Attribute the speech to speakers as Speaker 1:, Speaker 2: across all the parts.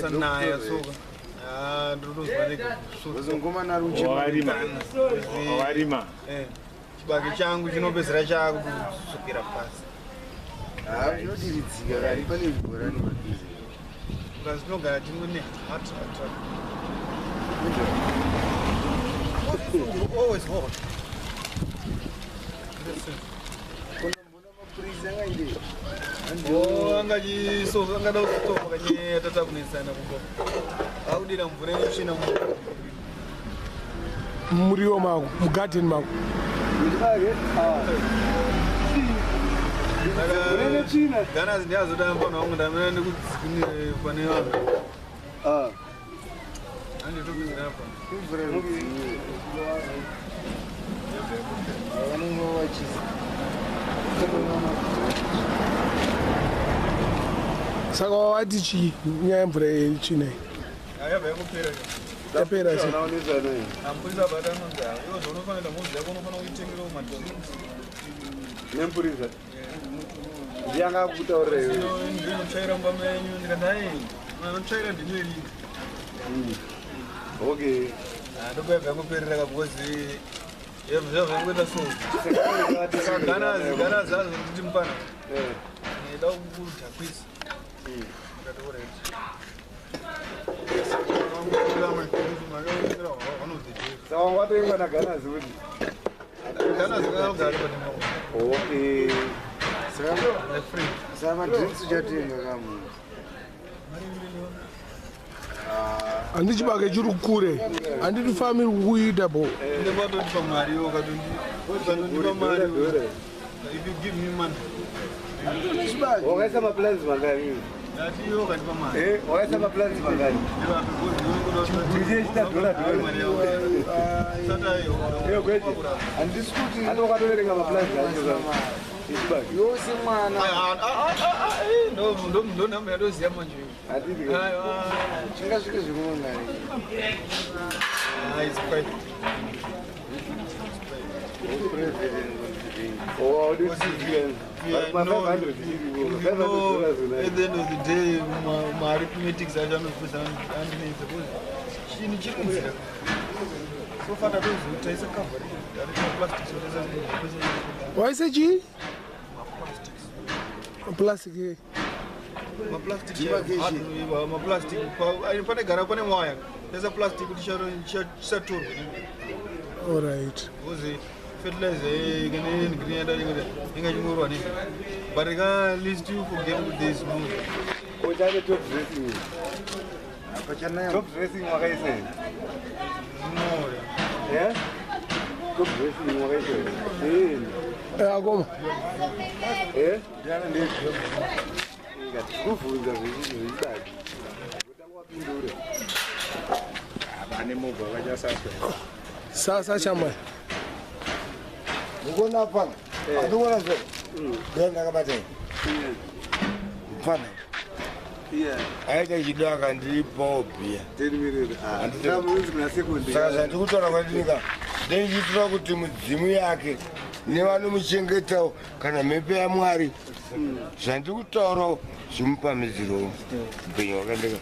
Speaker 1: Kusanaya soka. Ah, ndinotozwa ndega.
Speaker 2: Ngomana ari kuchema.
Speaker 3: Wavarima. Wavarima.
Speaker 1: Eh. Chibage changu chinopedzera chakusukira pasi.
Speaker 2: Ah, chinodiridzika kani pane zvibhorani padhuze.
Speaker 1: Because tinogara tingone hot hot. Always hot.
Speaker 2: Mapurisa angaite.
Speaker 1: Oh, angachiso angada kutopa kanye tata kunesana kumba. Akudira mvura inotsvina mu.
Speaker 4: Muriwo mako, mugadheni mako.
Speaker 2: Chibage? Ah. Mvura inotsvina.
Speaker 1: Gana ndiazoda mfana wangu ndamira ndikudzikinire pane vanhu.
Speaker 2: Ah.
Speaker 1: Anditopedzera pa.
Speaker 2: Imvura inotsvina. Vanenge vachisa.
Speaker 4: Saka wawati chii nyaya yemvura yetsvina iyi?
Speaker 1: Ayabva yakupera.
Speaker 4: Yapera sei?
Speaker 1: Amupurisa bata anonzi iwe zvaunofanira mhodzi yako unofanira kuitengerawo madrinks.
Speaker 2: Nemupurisa. Ndiye anga akutaurira iwe.
Speaker 1: Ndinotsvaira mumba menyu ndikati ai anotsvaira ndinoerika.
Speaker 2: Okay.
Speaker 1: Ndopayabva yangoperera ka because zvabva yangoita so. Saka ganazi ganazi azonditi mupana. Ndida kukudhakwisa. Ndikati alright.
Speaker 2: Saka watoingwa naGanazi kuti.
Speaker 1: Ganazi kanogara pane
Speaker 2: Okay. Saka madrinks uchatenga kamunhu.
Speaker 4: Handi chibage chiri kure, handiti famiri kukuita bo.
Speaker 1: Ndakatotipa mari ukatondipa mari. If you give me money.
Speaker 2: Wakaisa maplans mangani?
Speaker 1: Ndati iwe ukandipa mari.
Speaker 2: Eh, wakaisa maplans mangani? Ndichita dhola dhola. Iyo kwete.
Speaker 5: Handisi kuti
Speaker 2: Handi wakatoverenga maplans acho ka. Ichibage.
Speaker 5: yose mwana
Speaker 1: Ndonhamba yatoziya manje.
Speaker 2: Handiti.
Speaker 1: Aiwa.
Speaker 5: chingasvike zvikunongari.
Speaker 1: Ah, it's private.
Speaker 2: Oh, audisiziya.
Speaker 1: Yeah,
Speaker 2: Ma
Speaker 1: no,
Speaker 2: 500
Speaker 1: you know,
Speaker 2: $500
Speaker 1: at the end of the day, maarithmetics acho anopedza andinetsa because chinhu chiri munzira. So far tatozotaisa cover maplastics otaisa.
Speaker 4: Waise chii? Plastic.
Speaker 1: Maplastic maplastic panegara pane waya taisa plastic kuti chisatorwe.
Speaker 4: Alright.
Speaker 1: Because fertilizer kana green yada inga chingorwa ne but ka least you forget kuti there is no.
Speaker 2: Uchane top dressing.
Speaker 5: Pachanaya.
Speaker 2: Top dressing wakaisa here?
Speaker 1: No.
Speaker 2: Eh? Top dressing wakaisa here? Eh.
Speaker 4: Akoma.
Speaker 2: Eh? Ndiana ndezvo. Kuvhunza zvechibage. Kutanga wapindure.
Speaker 3: Vane movha vachasaswa.
Speaker 4: Sasa shamwari.
Speaker 5: Mukuona pano, andikuona zvo ndo ndakabata mfana aita chido akandipawo bhiya.
Speaker 2: 10 million. Ah, ndamunzi kuna second.
Speaker 5: Saka zvandikutaura kwandika ndendichitora kuti mudzimu yake nevanomuchengetawo kana mhepo yaMwari zvandikutaurawo zvimupamidzirowo upenyu hwakandika.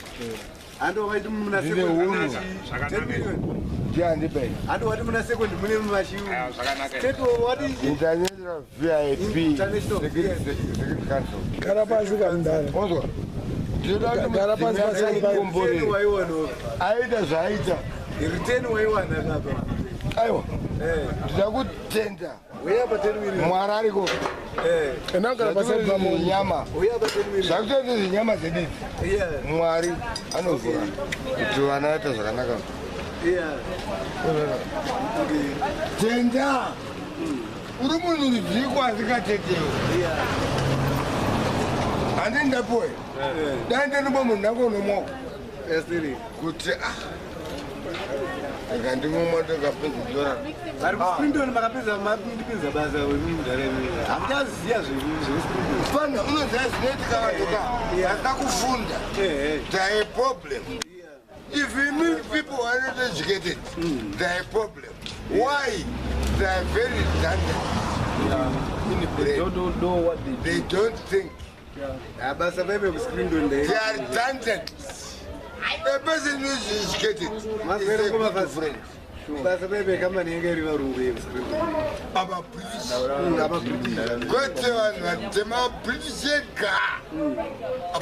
Speaker 2: Handi wakaiti muna
Speaker 5: Ndine
Speaker 2: second.
Speaker 5: hunhu.
Speaker 2: 10 million.
Speaker 5: Ndiandipai.
Speaker 2: Handi wati muna second mune machiu.
Speaker 3: Zvakanaka.
Speaker 2: State wati
Speaker 5: International VIP.
Speaker 2: International.
Speaker 5: Security Council.
Speaker 4: Gara pasi kamudhara.
Speaker 5: Onzwa, ndinoda kuti
Speaker 4: Gara pasi
Speaker 5: mudzimu yake
Speaker 4: pasi pasi.
Speaker 5: ikomborere.
Speaker 2: Waiwana.
Speaker 5: Aita zvaaita.
Speaker 2: Return waiwana kapa.
Speaker 5: Aiwa.
Speaker 2: Eh.
Speaker 5: Ndida kutenda.
Speaker 2: Uya pa 10 million.
Speaker 5: Mwari ariko.
Speaker 2: Eh.
Speaker 4: Enda pasi pamoni.
Speaker 5: Nyama.
Speaker 2: Uya pa 10 million.
Speaker 5: Zvakutoita zvenyama zedu idzi. Mwari anovhura kuti vana vaita zvakanaka. Tenda uri munhu rudziko asingatetewo handi ndapoe dai ndinopa munhu nangonomwako kuti ah ikandimumwa ndikapedza dora.
Speaker 2: Vari kuSprington makapedza mandipinza basa wemudhara, hamuchaziya zvekuSprington.
Speaker 5: Fana unoziva zvinoitika, vanhuka vasina kufunda, they are a problem. If you meet people who are not educated, they are a problem. Why? They are very redundant in the
Speaker 1: They
Speaker 5: brain.
Speaker 1: don't know what they
Speaker 5: They don't think.
Speaker 2: Basa vaive kuSprington.
Speaker 5: They are redundant. A person who is educated is a good friend.
Speaker 2: Basa bebe kambani yanga iri varungu
Speaker 5: Ama-British. Kwete vanhu vatema British ega.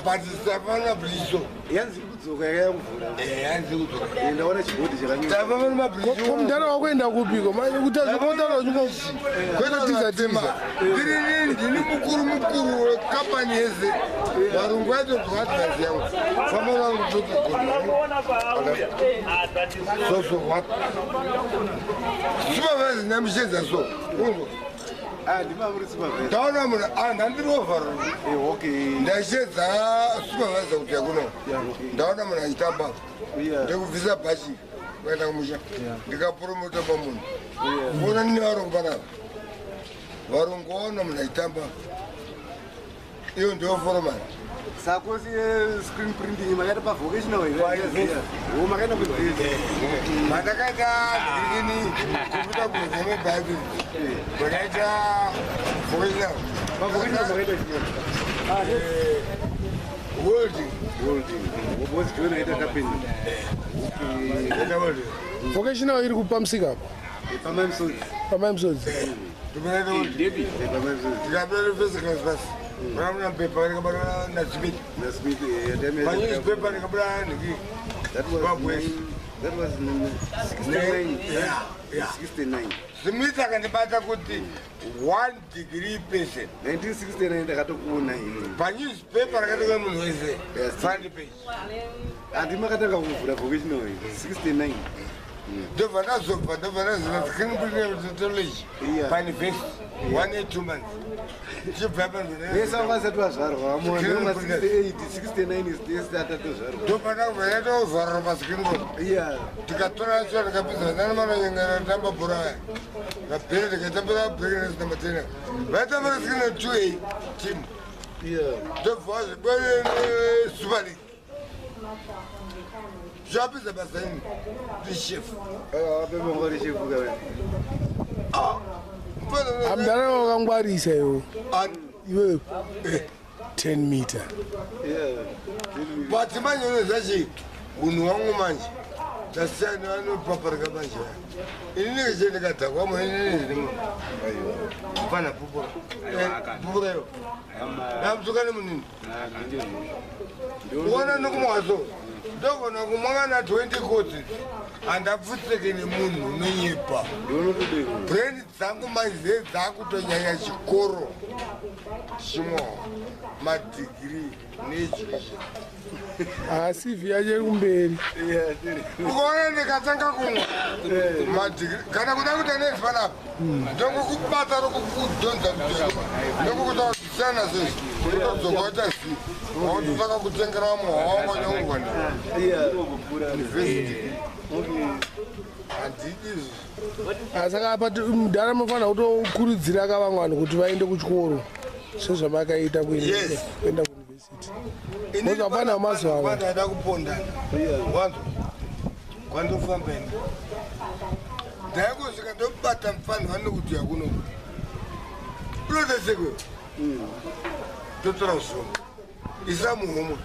Speaker 5: But safana British so.
Speaker 2: Yanzi kudzoka yakaya kuvhura.
Speaker 5: Yanzi kudzoka.
Speaker 2: Ndaona chibhodhi chakanyorwa.
Speaker 5: Tafana maBritish.
Speaker 4: Ko mudhara wakuenda kupiko? Manje kutaura
Speaker 5: Kwete vatema. Ndiri ndini mukuru mukuru wekambani yese. Varungu vaitodzoka advice yangu. Famba vangu toke godha. So so what? Supervisor namushedza so. Unzwa.
Speaker 2: Ndimamuri supervisor.
Speaker 5: Ndaona munhu handandiri overall.
Speaker 2: Okay.
Speaker 5: Ndashedza supervisor kuti yakuno. Ndaona munhu achitamba. Ndikubvisa bhachi kuenda kumusha. Ndikapromota pamunhu. Kuona nine varungu panapa. Varungu vaona munhu achitamba. Iyo ndiyo foromani.
Speaker 2: Sakosi screen printing makaita pavocational here? Makaenda kuuniversity.
Speaker 5: Mandakaita ndini computer programming bible. Ndakaita vocational.
Speaker 2: Pavocational makaita chii?
Speaker 5: Welding.
Speaker 2: Welding. Was join aita carpenter.
Speaker 5: Okay. Welding.
Speaker 4: Vocational iri kupa musika apa?
Speaker 2: Pamai Musodzi.
Speaker 4: PaMai Musodzi.
Speaker 5: Ndikaita welding. Ndikapera first class pass. Ramuna pepa ndikabatwa naSmith.
Speaker 2: NaSmith.
Speaker 5: Panewspaper ndikabuda ndiki.
Speaker 2: That was that was 69.
Speaker 5: Yeah. Yeah.
Speaker 2: 69.
Speaker 5: Smith akandibata kuti 1 degree person.
Speaker 2: 1969 ndakatokuona ini.
Speaker 5: Panewspaper rakatoka munhu wese. Front page.
Speaker 2: Handi makatanga kuvhura vocational 69.
Speaker 5: Ndobva ndazobva ndobva ndazoita screen printing technology pauniversity 1 year 2 months. Chibva
Speaker 2: Vese vanga vasati vazvarwa vamwe 68 69 is atatozvarwa.
Speaker 5: Ndobva ndabva ndatovharwa pascreen board. Tikatora cho tikapedza nana manonyengera tamba bhora aya. Ngapere tikatambira break number 10. Vaitambira screen 2A team. Ndobva vazvibwere Super League. Zvapedza basa ini ndichef.
Speaker 4: Amudhara wakangwarisa iwe. Iwe 10 meter.
Speaker 5: But manje unoziva chii? Unhu wangu manje ndasiyana vanopaparika manje. Ini ndinge chee ndikadhakwa mwe ini ndimo. Mfana pupura. Pupura iwe. Ndamutsuka nemunini. Uona nokumwaso. Ndogona kumwa na 20 kotsi. Handapfutseke nemunhu unonyepa. Brain dzangu manje dzakutonyanya chikoro. Chimwa madigiri needucation.
Speaker 4: CV yacho iri kumberi.
Speaker 5: Ukaona ndikatanga kumwa madigiri kana kuda kuita next panapa ndongokubata rokukudhonza ndokukutaura kuti siyana sezvi ndodzoka waita zi wautotanga kutengera vamwe hwawangwanyaurwa university handidi izvi.
Speaker 4: Saka apa mudhara munofanira kutokurudzira ka vamwe vanhu kuti vaende kuchikoro sezvamakaita kuenda kuuniversity. Because hapana mazuva ava.
Speaker 5: Kwandada kupondana wanzo kwandofamba ini ndaingosvika ndobata mufanhu vanekuti yakuno unotasekwe totora zvombo isa muhomwe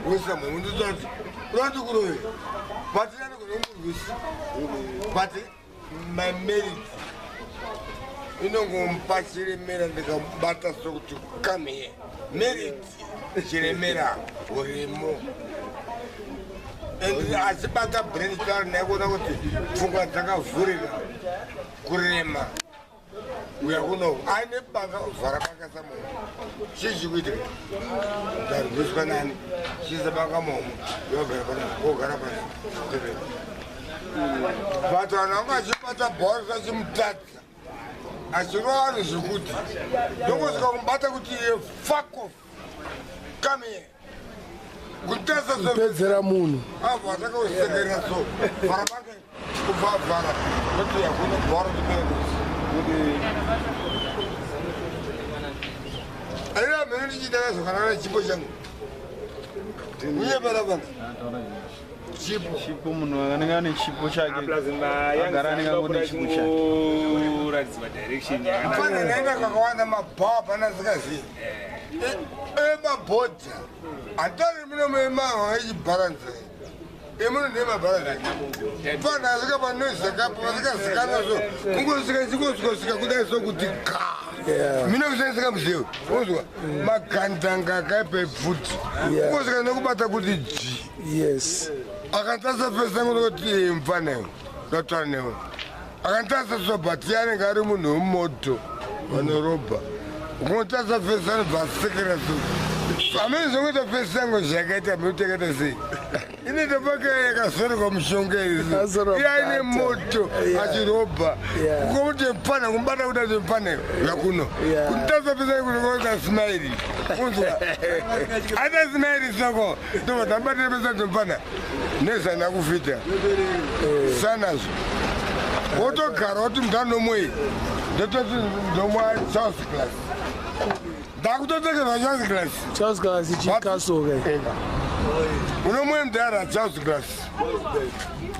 Speaker 5: wisa muhomwe ndotora kuti unoti kurove but inandigonomurwisi but my merit inongomupa chiremera ndikamubata sokuti come here merit chiremera urimo and achibata brain charo ndaikuona kuti pfungwa dzakavhurika kurema uya kuno aine banga vhara banga samomo chii chikuitika ndarwiswa nani chiisa banga momo yogara pana wogara pasi but vanhu vanga achibata bhora achimutadza achirova vanhu zvekuti ndongosvika kumubata kuti fuck off come here kutasa
Speaker 4: kupedzera munhu.
Speaker 5: Abva atanga kusekerera so vhara banga kubva vhara kuti yakuna bhora tiperusi aina mheno ndichiita kazokanana chipo changu unyepera pana chipo
Speaker 1: Chipo munhu anenge ane chipo chake. Agara anenge angone chipo chake.
Speaker 3: Kuratidzwa direction.
Speaker 5: Mfana naenda kakawanda mabhawa pana asikazivi emabhodha handitori. Muno mehechibharanzi emuno ndemabharanzi fana asvika panoizakapo vasikazikanwa so kungosvika chingosvikosvika kudai so kuti ka mina kushandisika muzivo unzwa magandanga akaipa epfuti kungosvika nekubata kuti ji.
Speaker 4: Yes.
Speaker 5: Akanditasa pesa ngoti mfana ndataura newe akanditasa so but iye anenge ari munhu wemumoto vanorobha kungotasa fesi anobva asekera so amene zvongoita fesi yangu zvakaita meuti yakaita sei inoita paka yakasorerwa mushonga
Speaker 4: Akasorerwa
Speaker 5: iye aine
Speaker 4: butter.
Speaker 5: Moto achirobha kungomuti mfana kumubata kuti ati mfana yakuno kutasa fesi yangu kungoita smairi unzwa ata smairi soko ndobva ndabatira pesa kuti mfana nezana kufita sanazvo wotogara woti mundanomwei ndototi ndomwa Charles glass ndakutotekerwa Charles glass.
Speaker 4: Charles Glass chikaso ke.
Speaker 5: Unomwe mudhara Charles glass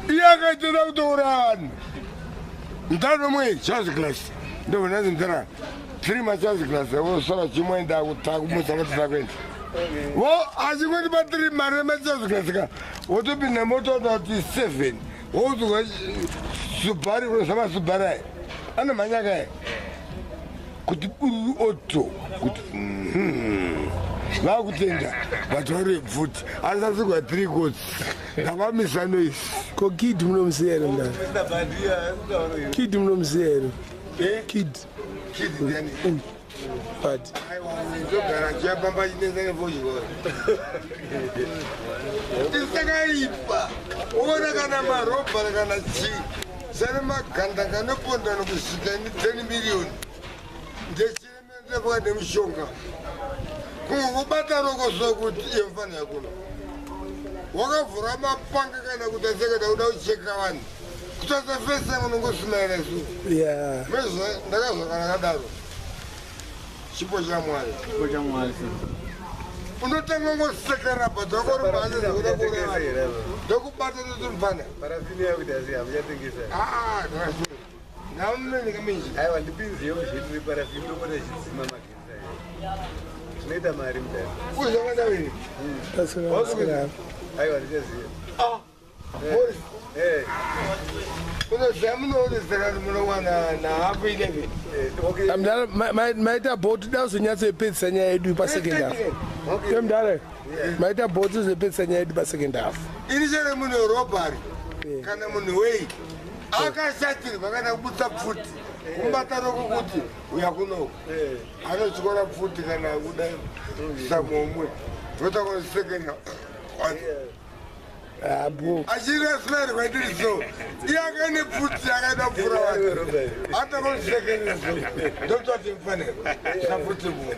Speaker 5: iye akaitira kutouraya vanhu ndanomwei Charles glass ndobva ndanzi mudhara tiri maCharles glass vosara chimwe ndakutakumutsa moti takuenda vo achingoti patiri mari emaCharles glass ka wotopinda motoona kuti 7 woudzwa Subaru unosama Subaru aya anomhanya kaya kuti bururu oto kuti vakutenda vatori bvuti asasigwa three coats ndavamisa noise.
Speaker 4: Ko Kid munomuziya here mudhara? Kid munomuziya here? Kid.
Speaker 5: Kid ndiani?
Speaker 4: But
Speaker 5: Aiwa, ndogara chiyapamba chinesa nefoshoro tisakaipa uona kana marobhara kana chii sane magandanga anoponda nokusvika ini 10 miriyoni ndechiremendepaka nemushonga kungokubata roko sokuti iye mfana yakuno wakavhura mapanga kana kuti aseketa kuda kucheka vanhu kutasa fesi yangu nongosimaira su mezvo ndakazvakana kadaro chipo chaMwari unotanga ngosekera but wakoribasa ndokubata toti mfana.
Speaker 2: Parafini yakuti asi hamuchatengesa.
Speaker 5: Namuneneka minji.
Speaker 2: Aiwa, ndipinziyo zvedu reparafini topota chidzima magetsi aya zvinoita mari mudai.
Speaker 5: Uzvakadaviri.
Speaker 2: Aiwa, ndichaziva.
Speaker 5: Boris, unoziva munoonesera kuti munowana nahafu 11.
Speaker 4: Mudhara maita bhoti da kuzonyatsopedzisa nyaya yedu pasecond half. Ye mudhara maita bhoti uzopedzisa nyaya yedu pasecond half.
Speaker 5: Ini chere munhu robhari kana munhu wei akashatirwa kana kubutsa pfuti kumubata roko kuti uya kunoku anotyora pfuti kana kuda samomwe totakosekera.
Speaker 4: Abo.
Speaker 5: Achiri smile kwaitiri so iye akaine pfuti akaida pfura vanhu atakosekera so ndototi mufanira sapfuti mumwe.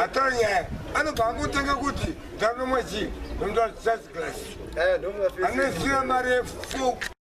Speaker 5: Atoro nyaya anobva angotanga kuti ndanomwa chii ndomutora Charles glass anosiya mari ye4.